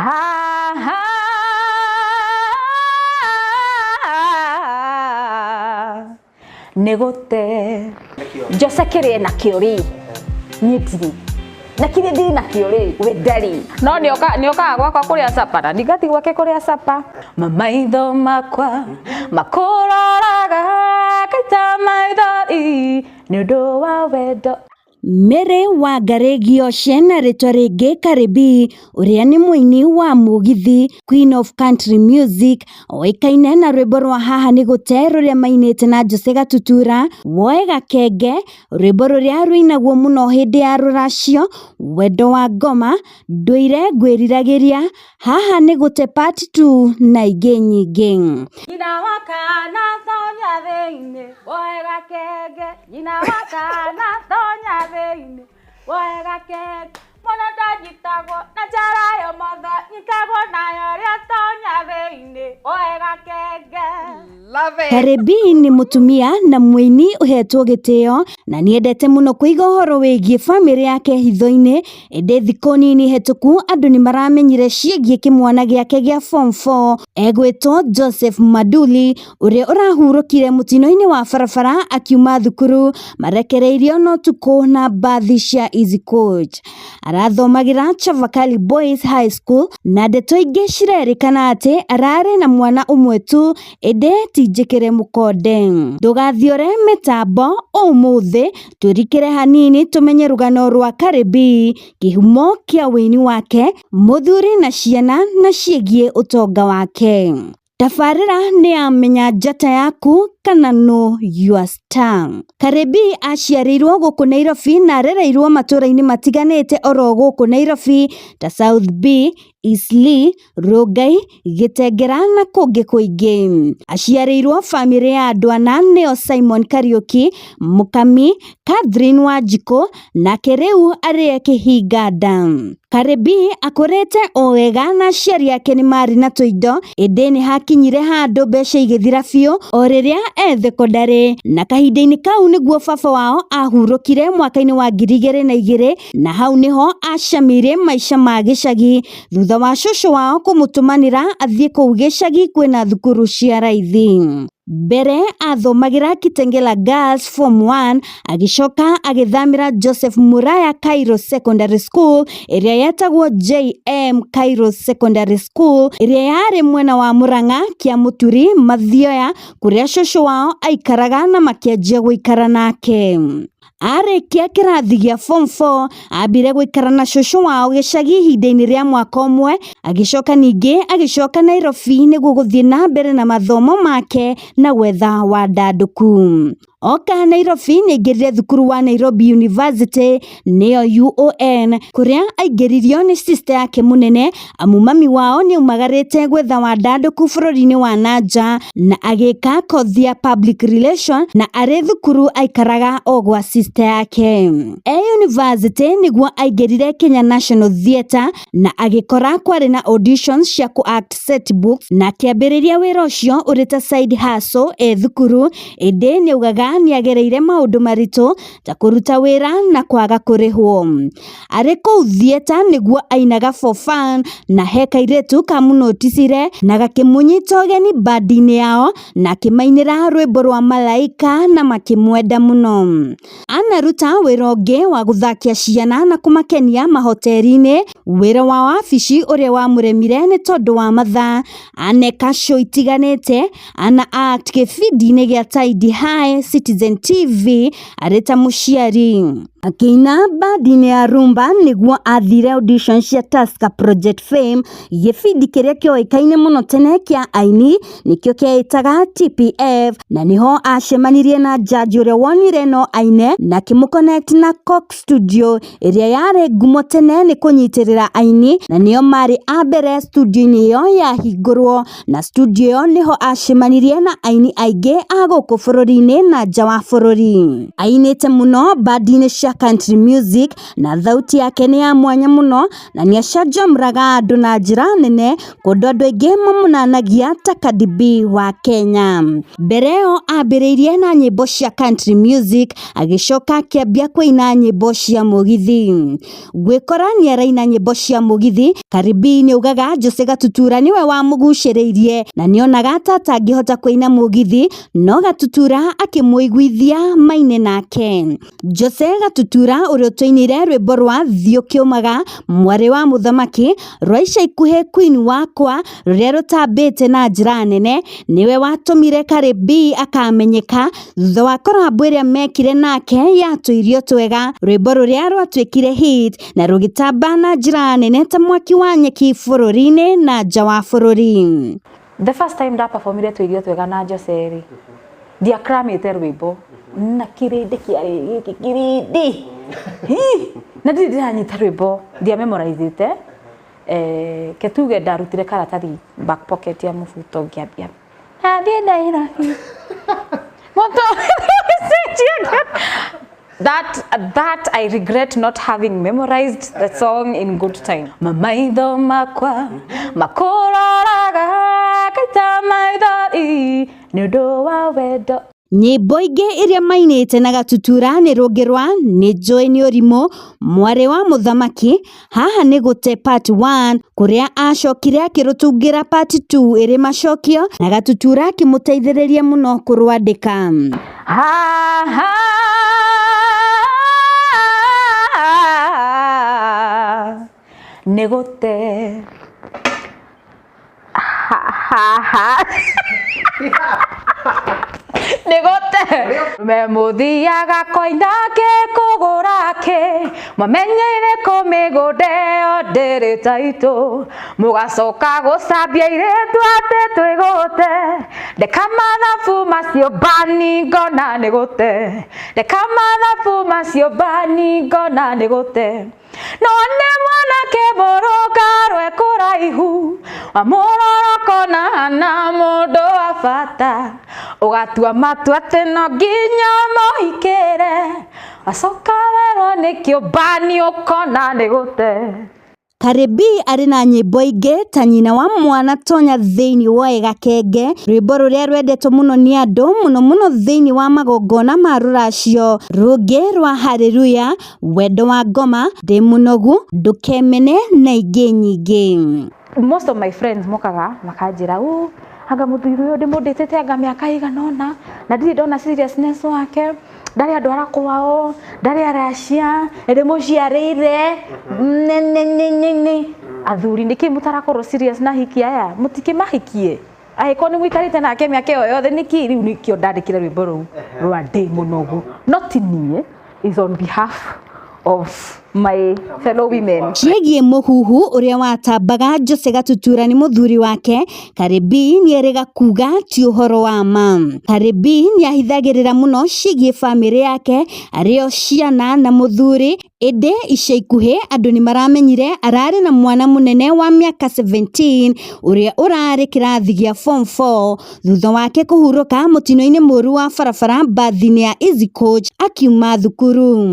Haha nĩ gũte Jose kĩrĩa enakĩo rĩ, niĩ ndirĩ na kĩrĩa ndĩ nakĩo rĩ, we ndarĩ. No nĩokaga gwakwa kũrĩa capa na ndingathiĩ gwake kũrĩa capa. Maitho makwa makũroraga ngaita maithori nĩ ũndũ wa wendo. Mary Wangari Gĩoce na rĩtwa rĩngĩ Cardi B, ũrĩa nĩ mũini wa mũgithi, Queen of Country Music, oĩkaine na rwĩmbo rwa Haha Nĩ Gũte rũrĩa mainĩte na Jose Gatutura, Woe Gakenge, rwĩmbo rũrĩa rũinagwo mũno hĩndĩ ya rũracio, Wendo wa Ngoma, Ndũire Ngwĩriragĩria, Haha Nĩ Gũte Part 2 na ingĩ nyingĩ. Nyina wa kana tonya thĩinĩ, woe gakenge. Nyina wa kana tonya thĩinĩ, woe gakenge. Mwana ndanyitagwo na njara ya motho, nyitagwo nayo rĩa tonya thĩinĩ, woe gakenge. Love it. Cardi B nĩ mũtumia na mũini ũhetwo gĩtĩo na nĩendete mũno kũiga ũhoro wĩgiĩ bamĩrĩ yake hitho-inĩ, ĩndĩ thikũ nini hetũku andũ nĩmaramenyire ciĩgiĩ kĩmwana gĩake gĩa form 4 egwĩtwo Joseph Maduli ũrĩa ũrahurũkire mũtino-inĩ wa barabara akiuma thukuru marekereirio na ũtukũ na mbathi cia Easy Coach. Arathomagĩra Chavakali Boys High School na ndeto ingĩ cirerĩkana atĩ ararĩ na mwana ũmwe tu ĩndĩ ti njĩkĩre mũkonde. Ndũgathiore mĩtambo ũmũthĩ twĩrikĩre hanini tũmenye rũgano rwa Cardi B, kĩhumo kĩa ũini wake, mũthuri na ciana na ciĩgiĩ ũtonga wake. Tabarĩra nĩ ya Menya Njata Yaku kana Know Your Star. Cardi B aciarĩirwo gũkũ Nairobi na arereirwo matũra-inĩ matiganĩte oro gũkũ Nairobi ta South B, Eastleigh, Rongai, Gĩtengera na kũngĩ kũingĩ. Aciarĩirwo bamĩrĩ ya andũ ana nĩo Simon Kariuki, Mũkami, Catherine Wanjikũ nake rĩu arĩe kĩhinga nda. Cardi B akũrĩte o wega na aciari ake nĩ marĩ na tũindo ĩndĩ nĩ hakinyire handũ mbeca igĩthira biũ o rĩrĩa e thekondarĩ, na kahinda-inĩ kau nĩguo baba wao ahurũkire mwaka-inĩ wa 2002 na hau nĩho acamĩire maica ma gĩcagi thutha wa cũcũ wao kũmũtũmanĩra athiĩ kũu gĩcagi kwĩna thukuru cia raithi. Mbere athomagĩra Kitengela Girls Form 1 agĩcoka agĩthamĩra Joseph Muraya Cairo Secondary School ĩrĩa yetagwo JM Cairo Secondary School ĩrĩa yarĩ mwena wa Murang'a, Kĩamũturi, Mathioya kũrĩa cũcũ wao aikaraga na makĩanjia gũikara nake. Arĩkia kĩrathi gĩa form 4 ambire gũikara na cũcũ wao gĩcagi ihinda-inĩ rĩa mwaka ũmwe, agĩcoka ningĩ agĩcoka Nairobi nĩguo gũthiĩ na mbere na mathomo make na gwetha wandandũku. Oka Nairobi nĩaingĩrire thukuru wa Nairobi University nĩyo UON kũrĩa aingĩririo nĩ sister yake mũnene amu mami wao nĩaumagarĩte gwetha wandandũku bũrũri-inĩ wa nanja na agĩka kothi ya public relation na arĩ thukuru aikaraga o gwa sister yake. E university nĩguo aingĩrire Kenya National Theatre na agĩkora kwarĩ na auditions cia kũ act set books na akĩambĩrĩria wĩra ũcio ũrĩ ta side hustle e thukuru, ĩndĩ nĩaugaga nĩagereire maũndũ maritũ ta kũruta wĩra na kwaga kũrĩhwo. Arĩ kũu theatre nĩguo ainaga for fun na he kairĩtu kamũnoticire na gakĩmũnyita ũgeni bandi-inĩ yao na akĩmainĩra rwĩmbo rwa Malaika na makĩmwenda mũno. Anaruta wĩra ũngĩ wa gũthakia ciana na kũmakenia mahoteri-inĩ, wĩra wa wabici ũrĩa wamũremire nĩ tondũ wa mathaa. Aneka show itiganĩte, ana act gĩbindi-inĩ gĩa Tahidi High Citizen TV arĩ ta mũciari. Akĩina bandi-inĩ ya Rumba nĩguo athire audition cia Tusker Project Fame, gĩbindi kĩrĩa kĩoĩkaine mũno tene kĩa aini nĩkĩo kĩeĩtaga TPF, na nĩho acemanirie na jaji ũrĩa wonire no aine na akĩmũconnect na Coke Studio ĩrĩa yarĩ ngumo tene nĩ kũnyitĩrĩra aini na nĩo marĩ a mbere studio-inĩ ĩyo yahingũrwo, na studio ĩyo nĩho acemanirie na aini aingĩ a gũkũ bũrũri-inĩ na nja wa bũrũri. Ainĩte mũno bandi-inĩ cia country music na thauti yake nĩ ya mwanya mũno na nĩacanjamũraga andũ na njĩra nene kũndũ andũ aingĩ mamũnanagia ta Cardi B wa Kenya. Mbere ĩyo ambĩrĩirie na nyĩmbo cia country music agĩcoka akĩambia kũina nyĩmbo cia mũgithi. Gwĩkora nĩaraina nyĩmbo cia mũgithi, Cardi B nĩaugaga Jose Gatutura nĩwe wamũgucĩrĩirie na nĩonaga ta atangĩhota kũina mũgithi no Gatutura akĩmũiguithia maine nake. Jose Gatutura ũrĩa ũtũinĩire rwĩmbo rwa Thiĩ Ũkĩũmaga mwarĩ wa mũthamaki rwa ica ikuhĩ Queen wakwa rũrĩa rũtambĩte na njĩra nene nĩwe watũmire Cardi B akamenyeka thutha wa collabo ĩrĩa mekire nake ya Tũirio Twega, rwĩmbo rũrĩa rwatuĩkire hit na rũgĩtamba na njĩra nene ta mwaki wa nyeki bũrũri-inĩ na nja wa bũrũri. The first time ndaperformire Tũirio Twega na Jose rĩ, ndiakramĩte rwĩmbo na kĩrĩndĩ kĩarĩ gĩkĩ kĩrĩndĩ. Hi! Na ndirĩ ndĩranyita rwĩmbo, ndiamemorizĩte. Ke tuge ndarutire karatathi back pocket ya mũbuto ngĩambia nathiĩ Nairobi that I regret not having memorized the song in good time. Mamaitho makwa makũroraga kaita maithori nĩ ũndũ wa wendo. Nyĩmbo ingĩ iria mainĩte na Gatutura nĩ rũngĩ rwa Nĩ njũĩ nĩ ũrimũ, Mwarĩ wa mũthamaki, Haha nĩ gũte part 1 kũrĩa acokire akĩrũtungĩra part 2 ĩrĩ macokio na Gatutura akĩmũteithĩrĩria mũno kũrwandĩka. Haha nĩ gũte ha nĩ gũte me mũthiaga koina kĩ kũgũra kĩ mwamenyeire kũ mĩgũnda ĩyo ndĩrĩ taitũ mũgacoka gũcambia airĩtu atĩ twĩgũte ndeka mathabu macio bani ngona nĩ gũte ndeka mathabu macio bani ngona nĩ gũte no nĩ mwanake mũrũngarũ e kũraihu wa mũroroko na na mũndũ wa bata ũgatua matua atĩ no nginya mũhikĩre wacoka werwo nĩ kĩũmbani ũkona nĩ gũte. Cardi B arĩ na nyĩmbo ingĩ ta nyina wa mwana Tonya thĩinĩ wa Gakenge, rwĩmbo rũrĩa rwendetwo mũno nĩ andũ mũno mũno thĩinĩ wa magongona ma rũracio, rũngĩ rwa Hallelujah, Wendo wa ngoma, Ndĩ mũnogu, Ndũkemene na ingĩ nyingĩ. Most of my friends mokaga makanjĩra ũ anga mũthuri ũyũ ndĩmũndĩtĩte anga mĩaka ĩigana ũna na ndirĩ ndona seriousness wake ndarĩ andwara kwao ndarĩ aracia nĩndĩmũciarĩire nĩ athuri nĩkĩ mũtarakorwo serious na hiki aya mũtikĩmahikie angĩkorwo nĩ mũikarĩte nake mĩaka ĩyo yothe nĩkĩ rĩu nĩkĩo ndandĩkire rwĩmbo rũu rwa ndĩ mũnogu not niĩ is on behalf of my fellow women. Ciĩgiĩ mũhuhu ũrĩa watambaga Jose Gatutura nĩ mũthuri wake, Cardi B nĩerĩga kuga ti ũhoro wa ma. Cardi B nĩahithagĩrĩra mũno ciĩgiĩ bamĩrĩ yake arĩo ciana na mũthuri ĩndĩ ica ikuhĩ andũ nĩmaramenyire ararĩ na mwana mũnene wa mĩaka 17 ũrĩa ũrarĩ kĩrathi gĩa form 4 thutha wake kũhurũka mũtino-inĩ mũru wa barabara mbathi-inĩ ya Easy Coach akiuma thukuru.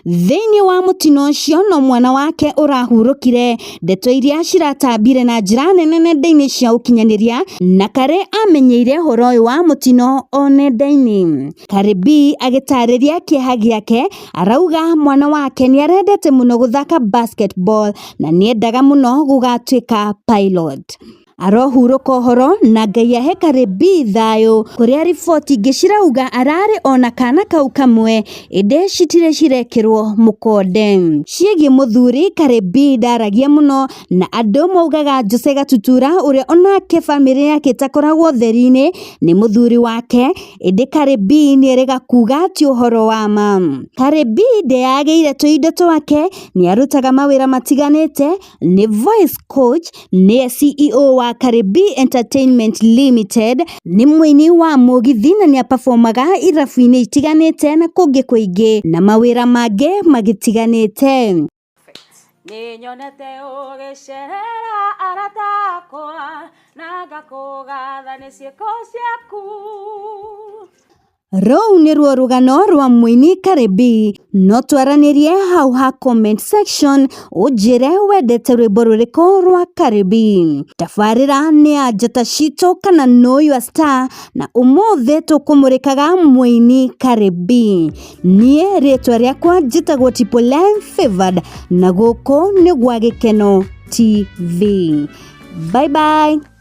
Thĩinĩ wa mũtino ũcio no mwana wake ũrahurũkire, ndeto iria ciratambire na njĩra nene nenda-inĩ cia ũkinyanĩria na Cardi amenyeire ũhoro ũyũ wa mũtino o nenda-inĩ. Cardi B agĩtarĩria kĩeha gĩake arauga mwana wake nĩarendete mũno gũthaka basketball na nĩendaga mũno gũgatuĩka pilot. Arohurũka ũhoro na Ngai ahe Cardi B thayũ kũrĩa riboti ingĩ cirauga ararĩ ona kana kau kamwe ĩndĩ citirĩ cirekĩrwo mũkonde. Ciĩgiĩ mũthuri Cardi B ndaragia mũno na andũ maugaga Jose Gatutura ũrĩa onake bamĩrĩ yake ĩtakoragwo ũtheri-inĩ nĩ mũthuri wake ĩndĩ Cardi B nĩerĩga kuga ti ũhoro wa ma. Cardi B ndeyagĩire tũindo twake nĩarutaga mawĩra matiganĩte nĩ voice coach nĩye CEO wa Cardi B Entertainment Limited nĩ mũini wa mũgithi na nĩaperformaga irabu-inĩ itiganĩte na kũngĩ kũingĩ na mawĩra mangĩ magĩtiganĩte. Nĩnyonete ũgĩcerera arata akwa na ngakũgatha nĩ ciĩko ciaku. Rũu nĩruo rũgano rwa mũini Cardi B. No twaranĩrie hau ha comment section ũnjĩre wendete rwĩmbo rũrĩkũ rwa Cardi B. Tabarĩra nĩ ya Njata Citũ kana Know Your Star, na ũmũthĩ tũkũmũrĩkaga mũini Cardi B. Niĩ rĩtwa rĩakwa njĩtagwo Tipple Favored, na gũkũ nĩ gwa Gĩkeno TV. Bye bye.